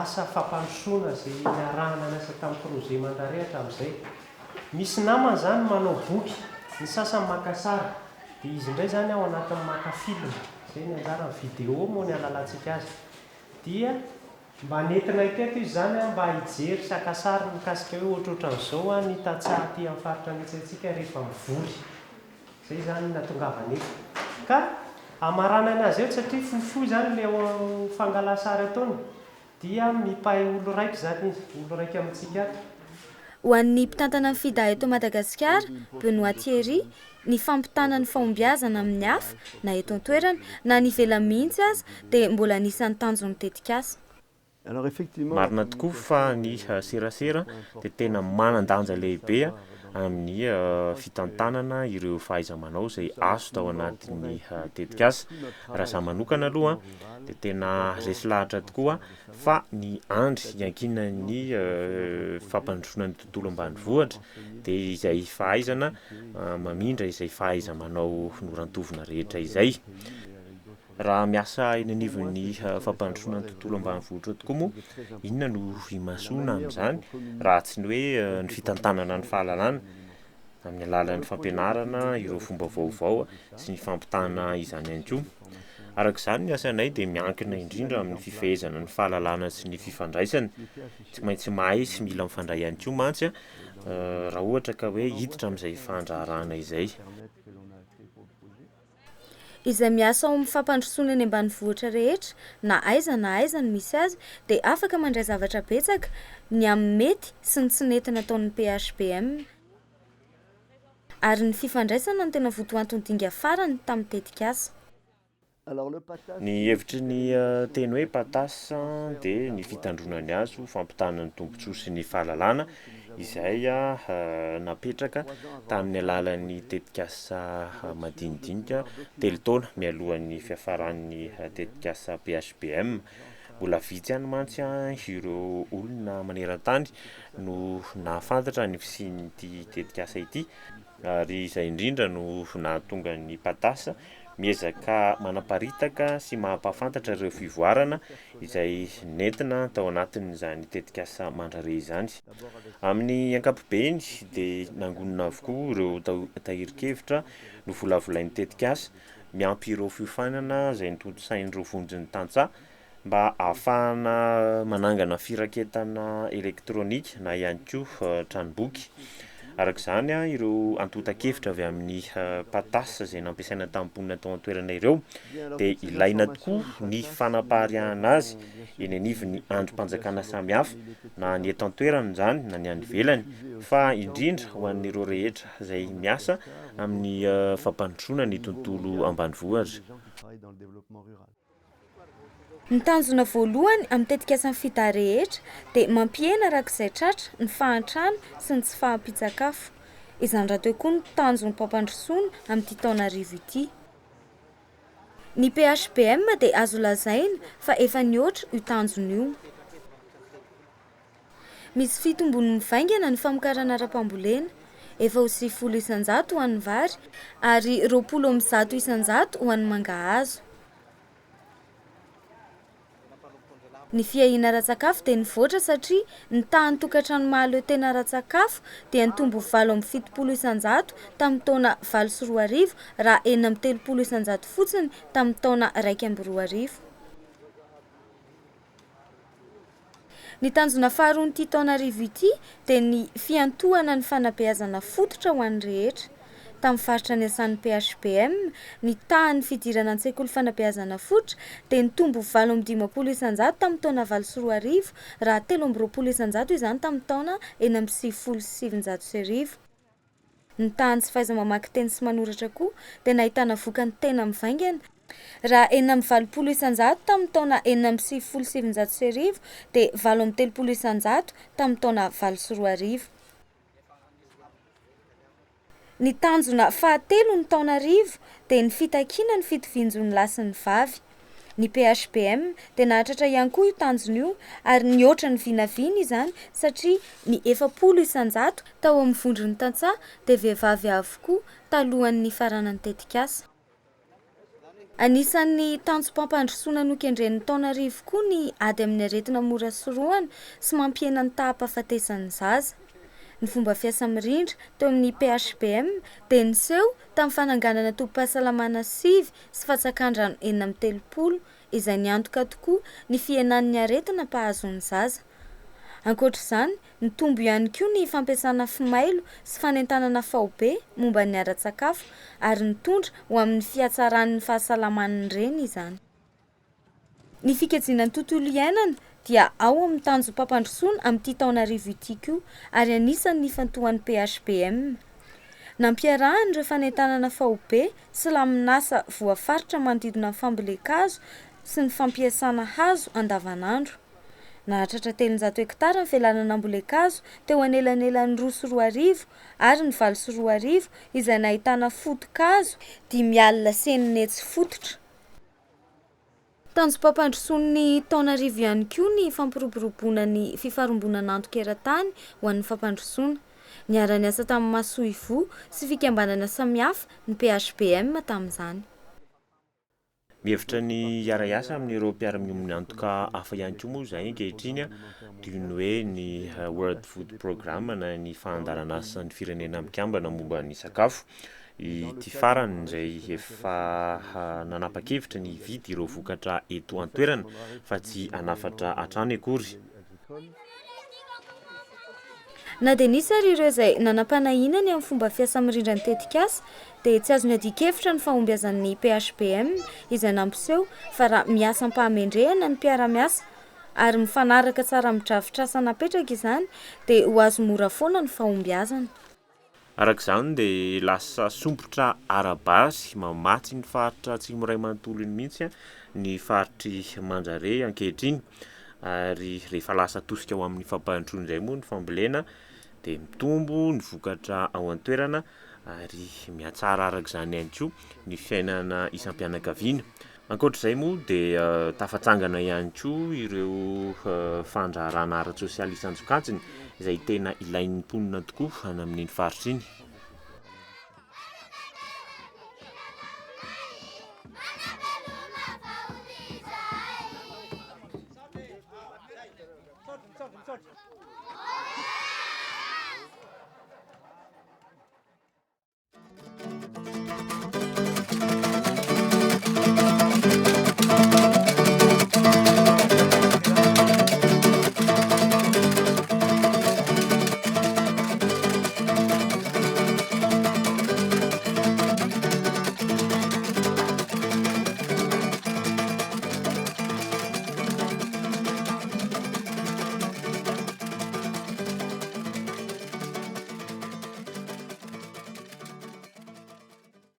asa fampandrosoana izay niarahana niasa tamin'ny projet Mandrare hatramin'izay. Misy namana izany manao boky, ny sasany maka sary, dia izy indray izany ao anatin'ny maka film, izay ny anjarany, vidéo moa ny ahalalantsika azy. Dia mba nentinay teto izy izany mba hijery sy haka sary mikasika hoe ohatrohatran'izao ny tantsaha aty amin'ny faritra misy antsika rehefa mivory. Izay izany no nahatongavany eto. Ka hamaranana azy eo satria fohifohy izany ilay fangalan-sary ataony dia mipay olo raiky izany izy, olo raiky amintsika ato. Ho an'ny mpitantana ny FIDA eto Madagasikara, Benoît Thierry, ny fampitana ny fahombiazana amin'ny hafa na eto an-toerana na any ivelany mihitsy aza dia mbola anisan'ny tanjon'ny tetikasa. Marina tokoa fa ny serasera dia tena manan-danja lehibe amin'ny fitantanana ireo fahaiza-manao izay azo tao anatin'ny tetikasa. Raha izaho manokana aloha dia tena resy lahatra tokoa fa ny andry iankinan'ny fampandrosoana ny tontolo ambanivohitra dia izay fahaizana mamindra izay fahaiza-manao norantovina rehetra izay. Raha miasa eny anivon'ny fampandrosoana ny tontolo ambanivohitra tokoa moa, inona no imasoana amin'izany raha tsy ny hoe ny fitantanana ny fahalalana amin'ny alalan'ny fampianarana ireo fomba vaovao sy ny fampitana izany ihany koa. Araka izany ny asanay dia miankina indrindra amin'ny fifehezana ny fahalalana sy ny fifandraisana. Tsy maintsy mahay sy mila mifandray ihany koa mantsy raha ohatra ka hoe hiditra amin'izay fandraharahana izay. Izay miasa ao amin'ny fampandrosoana eny ambanivohitra rehetra, na aiza na aiza no misy azy, dia afaka mandray zavatra betsaka ny amin'ny mety sy ny tsy nety nataon'ny PHBM. Ary ny fifandraisana no tena votoanton'ny dinga farany tamin'ny tetikasa. Ny hevitry ny teny hoe patas dia ny fitandroana ny hazo, fampitana ny tombontsoa sy ny fahalalana izay napetraka tamin'ny alalan'ny tetikasa madinidinika telo taona mialohan'ny fiafaran'ny tetikasa PHBM. Mbola vitsy ihany mantsy ireo olona maneran-tany no nahafantatra ny fisian'ity tetikasa ity ary izay indrindra no nahatonga ny Patas miezaka manaparitaka sy mampahafantatra ireo fivoarana izay nentina tao anatin'izany tetikasa Mandrare izany. Amin'ny ankapobeny dia nangonina avokoa ireo tahirin-kevitra novolavolain'ny tetikasa, miampy ireo fiofanana izay notontosain'ireo vondron'ny tantsaha mba ahafahana manangana firaketana elektronika na ihany koa tranomboky. Araka izany, ireo antontan-kevitra avy amin'ny Patas izay nampiasaina tamin'ny mponina tao an-toerana ireo dia ilaina tokoa ny fanapariahana azy eny anivon'ny andrim-panjakana samihafa na ny eto an-toerana izany na ny any ivelany fa indrindra ho an'ireo rehetra izay miasa amin'ny fampandrosoana ny tontolo ambanivohitra. Ny tanjona voalohany amin'ny tetikasan'ny FIDA rehetra dia mampihena araka izay tratra ny fahantrana sy ny tsy fahampian-tsakafo. Izany rahateo koa no tanjon'ny mpampandrosoana amin'ity taona arivo ity. Ny PHBM dia azo lazaina fa efa nihoatra io tanjona io. Misy fitombony mivaingana ny famokarana ara-pambolena, efa ho 90% ho an'ny vary ary 120% ho an'ny mangahazo. Ny fiahiana ara-tsakafo dia nivoatra satria ny tahan'ny tokantrano mahaleo tena ara-tsakafo dia nitombo 78% tamin'ny taona 2008 raha 36% fotsiny tamin'ny taona 2001. Ny tanjona faharoan'ity taona arivo ity dia ny fiantohana ny fanabeazana fototra ho an'ny rehetra. Tamin'ny faritra niasan'ny PHBM, ny tahan'ny fidirana an-tsekoly fanabeazana fototra dia nitombo 58% tamin'ny taona 2008 raha 23% izany tamin'ny taona 1996. Ny tahan'ny tsy fahaiza-mamaky teny sy manoratra koa dia nahitana vokany tena mivaingana. Raha 86% tamin'ny taona 1996 dia 38% tamin'ny taona 2008. Ny tanjona fahatelo ny taona arivo dia ny fitakiana ny fitovian-jon'ny lahy sy ny vavy. Ny PHBM dia nahatratra ihany koa io tanjona io ary nihoatra ny vinavina izany satria ny 40% tao amin'ny vondron'ny tantsaha dia vehivavy avokoa talohan'ny nifaranan'ny tetikasa. Anisan'ny tanjom-pampandrosoana nokendren'ny taonarivo koa ny ady amin'ny aretina mora sorohana sy mampihena ny taham-pahafatesan'ny zaza. Ny fomba fiasa mirindra teo amin'ny PHBM dia niseho tamin'ny fananganana tobim-pahasalamana sivy sy fatsakan-drano 36 izay niantoka tokoa ny fihenan'ny aretina mpahazo ny zaza. Ankoatra izany, nitombo ihany koa ny fampiasana fimailo sy fanentanana faobe momba ny ara-tsakafo ary nitondra ho amin'ny fihatsaran'ny fahasalaman'ny reny izany. Ny fikajiana ny tontolo iainana dia ao amin'ny tanjom-pampandrosoana amin'ity taonarivo ity koa ary anisan'ny nifantohan'ny PHBM. Nampiarahany ireo fanentanana faobe sy laminasa voafaritra manodidina ny fambolen-kazo sy ny fampiasana hazo andavanandro. Nahatratra 300 hektara ny velarana nambolen-kazo teo anelanelan'ny 2002 ary ny 2008 izay nahitana foto-kazo 650 fototra. Tanjom-pampandrosoan'ny taonarivo ihany koa ny fampiroboroboana ny fifarimbonan'antoka eran-tany ho an'ny fampandrosoana. Niara-niasa tamin'ny masoivoho sy fikambanana samihafa ny PHBM tamin'izany. Mihevitra ny hiara-hiasa amin'ireo mpiara-miombon'antoka hafa ihany koa moa izahay ankehitriny, toy ny hoe ny World Food Programme na ny fandaharanasan'ny Firenena Mikambana momba ny sakafo. Ity farany izay efa nanapa-kevitra ny hividy ireo vokatra eto an-toerana fa tsy hanafatra hatrany akory. Na dia nisy ary ireo izay nanam-panahiana ny amin'ny fomba fiasa mirindra ny tetikasa dia tsy azo niadian-kevitra ny fahombiazan'ny PHBM izay nampiseho fa raha miasa am-pahamendrehana ny mpiara-miasa ary mifanaraka tsara amin'ny drafitrasa napetraka izany dia ho azo mora foana ny fahombiazana. Araka izany dia lasa sompitra ara-bary mamatsy ny faritra Atsimo iray manontolo iny mihitsy ny faritr'i Mandrare ankehitriny. Ary rehefa lasa tosika ho amin'ny fampandrosoana indray moa ny fambolena dia mitombo ny vokatra ao an-toerana ary mihatsara araka izany ihany koa ny fiainana isam-pianakaviana. Ankoatra izay moa dia tafatsangana ihany koa ireo fandraharahana ara-tsosialy isan-tsokajiny izay tena ilain'ny mponina tokoa any amin'iny faritra iny.